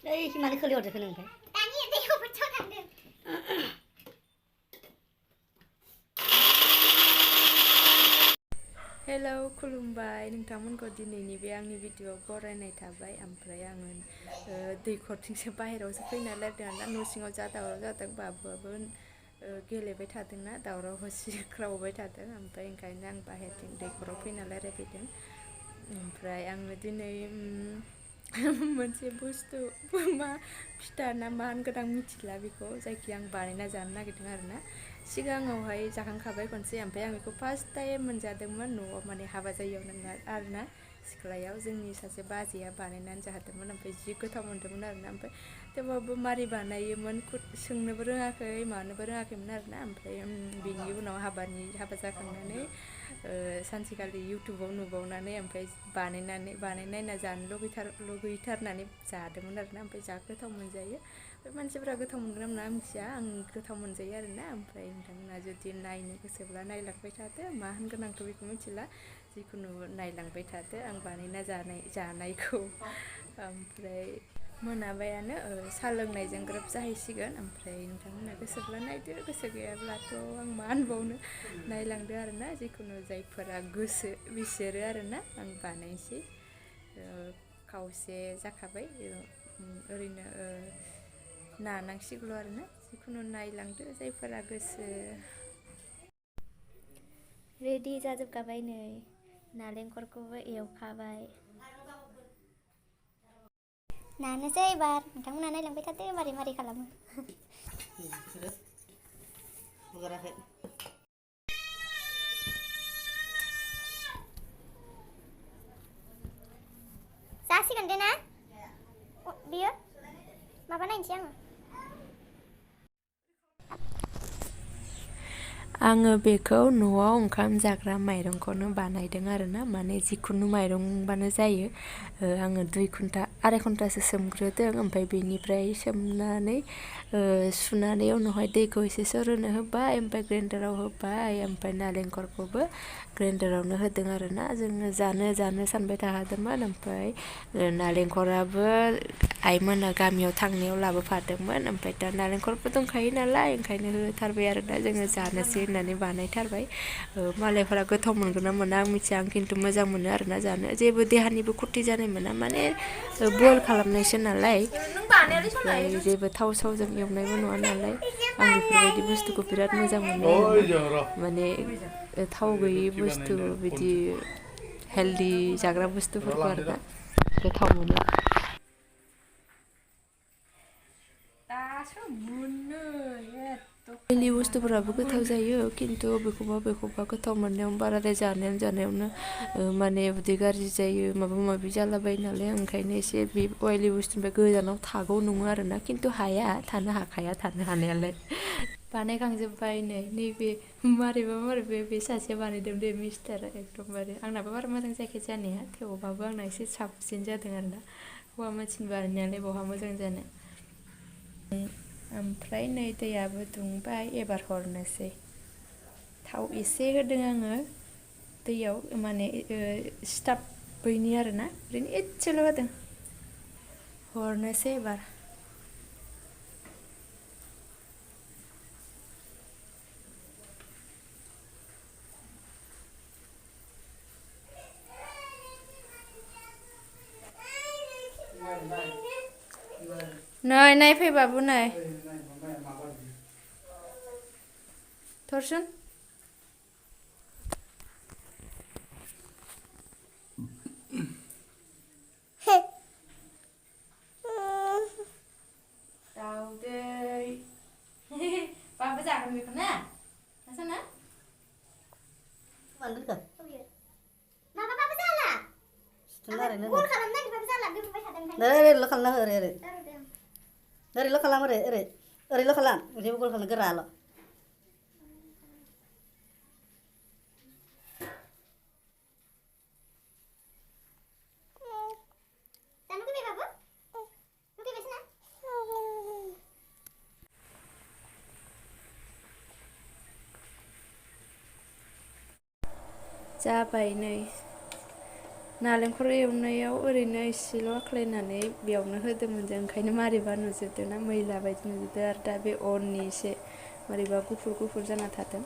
ओइ मानो खोलि हरदोखो नों ओमफ्राय दानि दैखौ बोथाव थांदों हेलौ खुलुमबाय नोंथांमोनखौ दिनैनि बे आंनि भिडिअ'आव बरायनाय थाबाय ओमफ्राय आङो दैखरथिंसो बाहेरायावसो फैना रायलायदों आरोना न' सिङाव जा दावराव जादों बाबुआबो गेलेबाय थादोंना दावराव होसिख्रावबाय थादों ओमफ्राय ओंखायनो आं बाहेरथिं दैखराव फैना रायलायफैदों ओमफ्राय आङो दिनै मोनसे बुस्थु मा फिथा ना मा होनगोन आं मिथिला बेखौ जायखिया आं बानायना जानो नागिरदों आरोना सिगाङावहाय जाखांखाबाय खनसे ओमफ्राय आं बेखौ फार्स्ट टाइम मोनजादोंमोन न'आव माने हाबा जायैयाव नोङा आरोना सिख्लायाव जोंनि सासे बाजैया बानायनानै जाहोदोंमोन ओमफ्राय जि गोथाव मोन्दोंमोन आरोना ओमफ्राय थेवबाबो मारै बानायोमोन सोंनोबो रोङाखै मानोबो रोङाखैमोन आरोना ओमफ्राय बिनि उनाव हाबा जाखांनानै सानसेखालि इउटुबाव नुबावनानै ओमफ्राय बानायनायना जानो लुगैथारनानै जादोंमोन आरोना ओमफ्राय जा गोथाव मोनजायो मानसिफोरा गोथाव मोनगोन ना मोना मिथिया आं गोथाव मोनजायो आरोना ओमफ्राय नोंथांमोना जुदि नायनो गोसोब्ला नायलांबाय थादो मा होनगोन आंथ' बेखौ मिथिला जिखुनु नायलांबाय थादो आं बानायना जानायखौ ओमफ्राय मोनाबायानो साहा लोंनायजों ग्रोब जाहैसिगोन ओमफ्राय नोंथांमोना गोसोब्ला नायदो गोसो गैयाब्लाथ' आं मा होनबावनो नायलांदो आरोना जिखुनु जायफोरा गोसो बिसोरो आरोना आं बानायनोसै खावसे जाखाबाय ओरैनो नानांसिगौल' आरोना जिखुनु नायलांदो जायफोरा गोसो रेडि जाजोबखाबाय नै नालेंखरखौबो एवखाबाय नानोसै एबार नोंथांमोना नायलांबाय थादो मारै मारै खालामो जासिगोन दे ना बियो माबा नायनोसै आङो आङो बेखौ न'आव ओंखाम जाग्रा माइरंखौनो बानायदों आरोना माने जिखुनु माइरंबानो जायो आङो 2-2.5 घन्टासो सोमग्रोदों ओमफ्राय बेनिफ्राय सोमनानै सुनानै उनावहाय दैखौ एसे सरनो होबाय ओमफ्राय ग्राइन्डाराव होबाय ओमफ्राय नालेंखरखौबो ग्राइन्डारावनो होदों आरोना जोङो जानो सानबाय थादोंमोन ओमफ्राय नालेंखराबो आइमोना गामियाव थांनायाव लाबोफादोंमोन ओमफ्राय दा नालेंखरबो दंखायो नालाय ओंखायनो होथारबाय आरो दा जोङो जानोसै होननानै बानायथारबाय मालायफोरा गोथाव मोनगोन ना मोना आं मिथिया आं खिन्थु मोजां मोनो आरोना जानो जेबो देहानिबो खथि जानाय मोना माने बयल खालामनायसो नालाय ओमफ्राय जेबो थाव सावजों एवनायबो नङा नालाय आं बेफोरबायदि बुस्थुखौ बिराद मोजां मोनो माने थाव गैयि बुस्थु बिदि हेल्दि जाग्रा बुस्थुफोरखौ आरोना गोथाव मोनो अइलि बुस्थुफोराबो गोथाव जायो खिन्थु बेखौबा गोथाव मोननायाव बाराद्राय जानायावनो माने उदै गाज्रि जायो माबा माबि जालाबायो नालाय ओंखायनो एसे बे अइलि बुस्थुनिफ्राय गोजानाव थागौ नङो आरोना खिन्थु थानो हाखाया थानो हानायालाय बानायखांजोब्बाय नैबे मारैबा बे सासेया बानायदों दे मिस्टारा एकदमबारे आंनाबो बारा मोजां जायाखै जानाया थेवबाबो आंना एसे साबसिन जादों आरोना हौवा मानसिनि बानायनायालाय बहा मोजां जानो ओमफ्राय नै दैयाबो दुंबाय एबार हरनोसै थाव एसे होदों आङो दैयाव माने सिथाबैनि आरोना ओरैनो एसेल' होदों हरनोसै एबार नै नायफै बाबु नै थरसुन दाउदै बाबु जागोन बेखौ ना ना माबाबाबो जाला गल खालामनो नागिरबाबो जाला दोनबाय थादों ओरैल' खालामना हो ओरैल' खालाम ओरैल' खालाम जेबो गल खालामनो गोराल' जानो लुगैबाय बाबु लुगैबायसो ना जाबाय नै नालेंखर एवनायाव ओरैनो एसेल' आख्लायनानै बेयावनो होदोंमोन जों ओंखायनो मारैबा नुजोबदों ना मैला बायदि नुजोबदों आरो दा बे अननि एसे मारैबा गुफुर गुफुर जाना थादों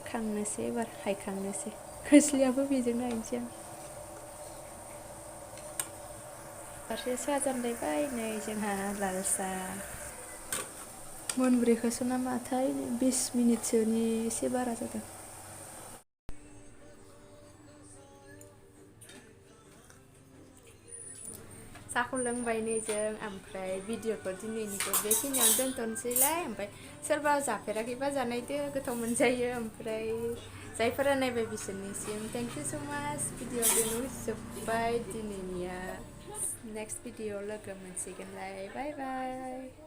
खांनोसै एबार हायखांनोसै खोस्लियाबो बेजोंनो हायनोसै आं फारसे साहा जानलायबाय नै जोंहा लाल साहा मोनब्रैखौसो ना माथाय 20 मिनिटसोनि एसे बारा जादों साहाखौ लोंबाय नै जों ओमफ्राय भिडिअखौ दिनैनिखौ बेखिनियावनो दोनथ'नोसैलाय ओमफ्राय सोरबा जाफेराखैबा जानायदो गोथाव मोनजायो ओमफ्राय जायफोरा नायबाय बिसोरनिसिम थेंक इउ स' माच भिडिअ बेयावनो जोब्बाय दिनैनिया नेक्स्ट भिडिअ लोगो मोनसिगोनलाय बाय बाय